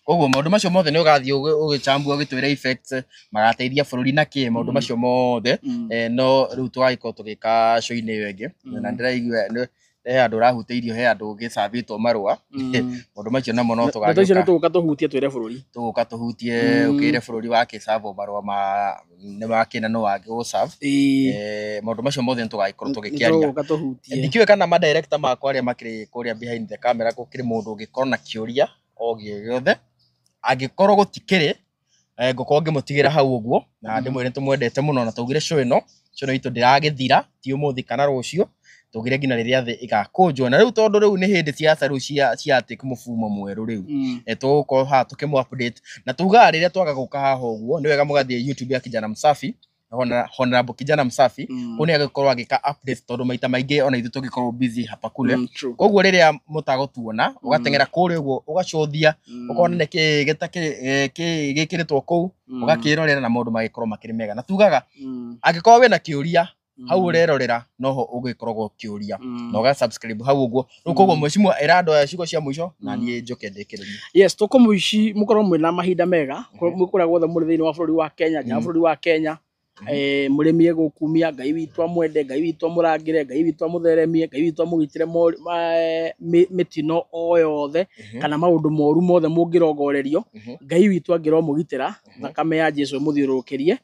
Koguo maũndũ macio mothe nĩ ũgathiĩ ũgĩchambua ũgĩtwĩra effects magateithia bũrũri na kĩ maũndũ macio mothe. No rĩu tũgagĩkorwo tũgĩka show-inĩ ĩyo ĩngĩ na ndĩraigua he andũ ũrahutĩirio, he andũ ũgĩcabĩtwo marũa. Maũndũ macio namo no Ndeto icio nĩ tũgũka tũhutie twĩre bũrũri. Tũgũka tũhutie ũkĩre bũrũri wakĩcabwo marũa ma nĩ makĩna no wangĩgũcab. Maũndũ macio mothe nĩ tũgagĩkorwo tũgĩkĩaria. Tũgũka tũhutie. Ndikĩũĩ kana ma director makwa arĩa makĩrĩ kũrĩa behind the camera gũkĩrĩ mũndũ ũngĩkorwo na kĩũria o gĩothe. Angĩkorwo gũtikĩrĩ ngũkorwo ngĩmũtigĩra hau ũguo na ndĩmwĩre tũmwendete mũno na tũugire show ĩno itũ ndĩragĩthira ti ũmũthĩ kana rũciũ tũgire nginya rĩrĩa thĩ ĩgakũnjwo. Na rĩu tondũ rĩu nĩ hĩndĩ siasa rĩu cia atĩ mũfumo mwerũ rĩu tũgũkorwo haha tũkĩmũ update na tugaga rĩrĩa twaga gũka haha ũguo nĩ wega mũgathiĩ YouTube ya Kijana Msafi, Honorable Kijana Msafi, kũu nĩ agĩkorwo agĩka updates tondũ maita maingĩ ona ithuĩ tũngĩkorwo busy hapa kule. Koguo rĩrĩa mũtagũtuona ũgateng'era kũrĩa ũguo ũgacũthia ũkona nĩkĩ gĩkĩrĩtwo kũu ũgakĩrorera na maũndũ magĩkorwo makĩrĩ mega. Na tugaga angĩkorwo wĩna kĩũria hau ũrerorera noho ũgĩkoragwo ũkĩũria na ũga subscribe hau ũguo. Rĩu koguo mheshimiwa ĩra andũ aya ciugo cia mũico na niĩ njoke ndĩkĩrĩrie. Yes, tũkũmũici mũkorwo mwĩna mahinda mega kũrĩa guothe mũrĩ thĩinĩ wa bũrũri wa Kenya, nja wa bũrũri wa Kenya. Mũrĩmi egũkumia, Ngai witũ amwende, Ngai witũ amũrangĩre, Ngai witũ amũtheremie, Ngai witũ amũgitĩre mĩtino o yothe kana maũndũ moru mothe mũngĩrongorerio. Ngai witũ angĩromũgitĩra, thakame ya Jesũ ĩmũthiũrũrũkĩrie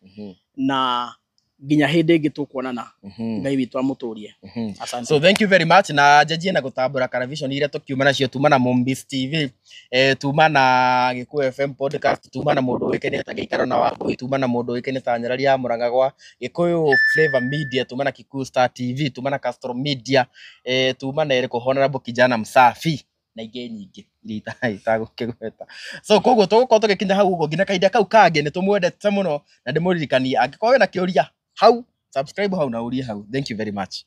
na Nginya hĩndĩ ĩngĩ tũkuonana. Ngai witũ amũtũrie. Asante. So thank you very much, na njanjie na gũtambũra Karavision iria tũkiuma nacio. Tuma na Mombis TV, tuma na Gĩkũyũ FM podcast, tuma na mũndũ ũĩkaine ta Gĩikaro na Wambui, tuma na mũndũ ũĩkaine ta Nyarari ya Mũrang'a gwa Gĩkũyũ Flavor Media, tuma na Kikuyu Star TV, tuma na Castro Media, tuma na ĩrĩkũ, Honorable Kijana Msafi, na ingĩ nyingĩ iria itagũkĩgweta. So koguo tũgũkorwo tũgĩkinya hau ũguo nginya kahinda kau kangĩ. Nĩ tũmwendete mũno, na ndĩmũririkanie, angĩkorwo wĩna kĩũria hau, subscribe hau na ũrie hau. Thank you very much.